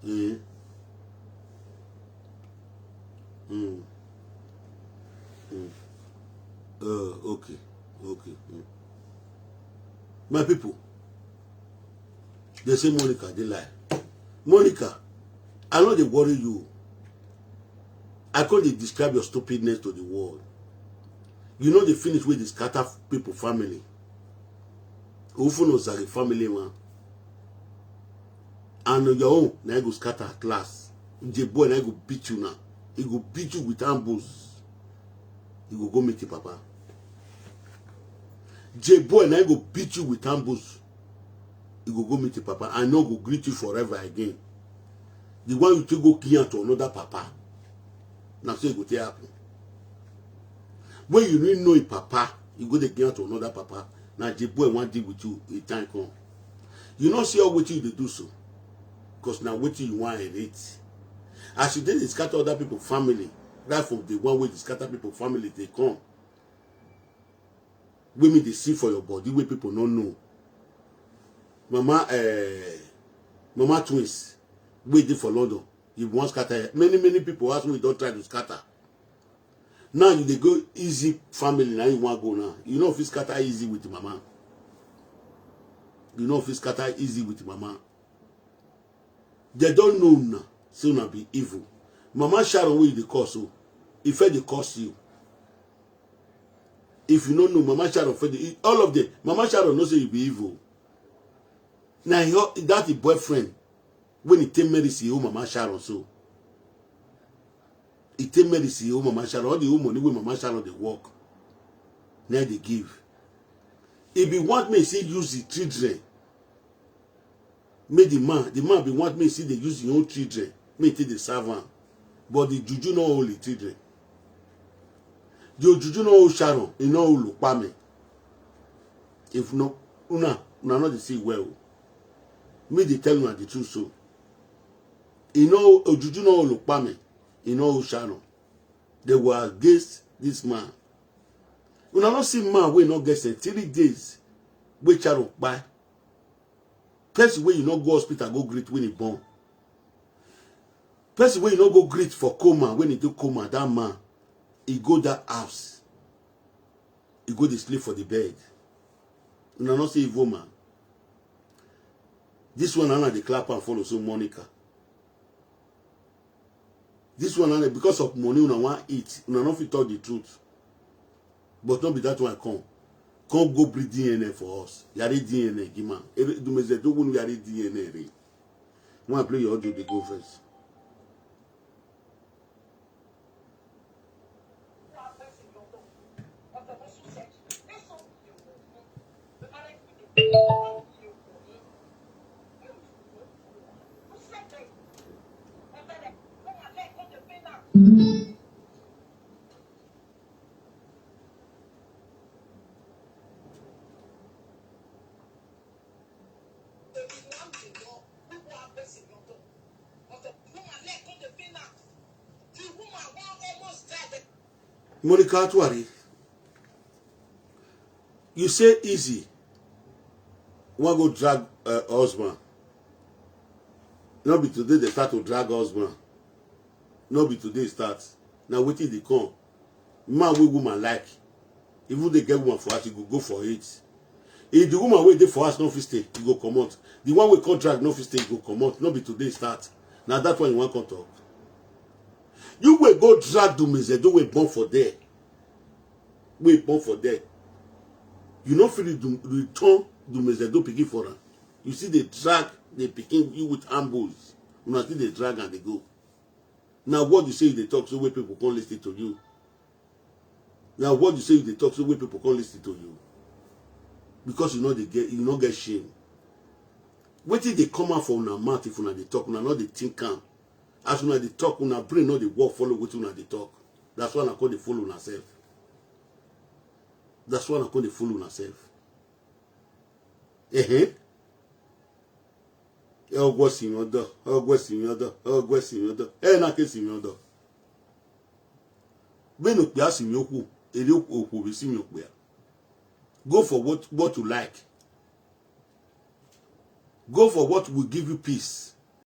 Mm. Mm. Mm. Uh, okay. Okay. Mm. My people, they say Monica, they lie. Monica, I know they worry you. I can't dey describe your stupidness to the world. You know the finish where they scatter people family. Ufuno Zari family, man. And your own, now you go scatter at last. The boy now go beat you now. He go beat you with ambos. He go go meet your papa. J boy now go beat you with ambos. He go go meet your papa. I no go greet you forever again. The one you take go give to another papa. Now so it go take happen. When you really know your papa, you go dey give to another papa. Now J boy want deal with you. It time come. You not see all what you dey do so, because now what you want and it. As you dey scatter other people family, right from the one way to scatter people family they come. Wey me dey see for your body wey people no know. Mama, eh, Mama Twins, wey dey for London. You wan scatter here. Many, many people ask me, don try to scatter. Now you dey go easy family, now you wan go now. You no fit scatter easy with mama. You no fit scatter easy with mama. They don't know una, say una be evil. Mama Sharon wey you dey call so, if I dey curse you. If you no know, Mama Sharon, for the, all of them, Mama Sharon know say you be evil. Now your, that the boyfriend, when he take medicine, oh Mama Sharon, so. He take medicine, oh Mama Sharon, all the whole money wey Mama Sharon dey work, now they give. If he want me, say use the children. Make the man, the man be want me, see they use his own children, make take dey serve am. But the juju no hold the children. The juju no hold Sharon, he no hold Lupame. If no, una, una no dey see well. Me dey tell una the truth so. He no, ojuju no hold Lupame, he no hold Sharon. They were against this man. Una no see man wey no get sense. Three days wey Sharon kpai. Person wey you no go hospital go greet when he born. Person wey you no go greet for coma when he do coma, that man, he go that house. He go dey sleep for the bed. Una no see evil man. This one, una dey clap and follow, so Monica. This one, una, because of money, una wan eat. Una no fit talk the truth. But no be that one come. Come go bring D N A for us. Yare D N A, give man. Ere, Dumeze, do wun yare D N A re. When I play your audio, they go first. Monica Atuari, you say easy. Wan go drag, uh, husband. No be today they start to drag husband. No be today start. Now wetin dey come? Man wey woman like, even they get woman for house, he go go for it. If the woman wey dey for house no fit stay, he go comot. The one wey come drag no fit stay, he go comot. No be today start. Now that one you wan come talk. You wey go drag Dumeze, do wey born for there. Wey born for there. You no fit return Dumeze, do pikin for am. You see they drag the pikin, you with ambush. Una still dey drag and they go. Now what you say they talk so wey people come listen to you. Now what you say they talk so wey people come listen to you. Because you know they get, you no get shame. Wetin dey come out for una mouth if una dey talk, una no dey think am. As una dey talk, una brain no dey work follow wetin una dey talk. That's why una come dey follow una self. That's why una come dey follow una self. Eh eh. Ogwo simi odo, ogwo simi odo, ogwo simi odo. Eh, na ke simi odo. Beno kpia simi okwu, eri okwu, okwu bi simi okpia. Go for what, what you like. Go for what will give you peace.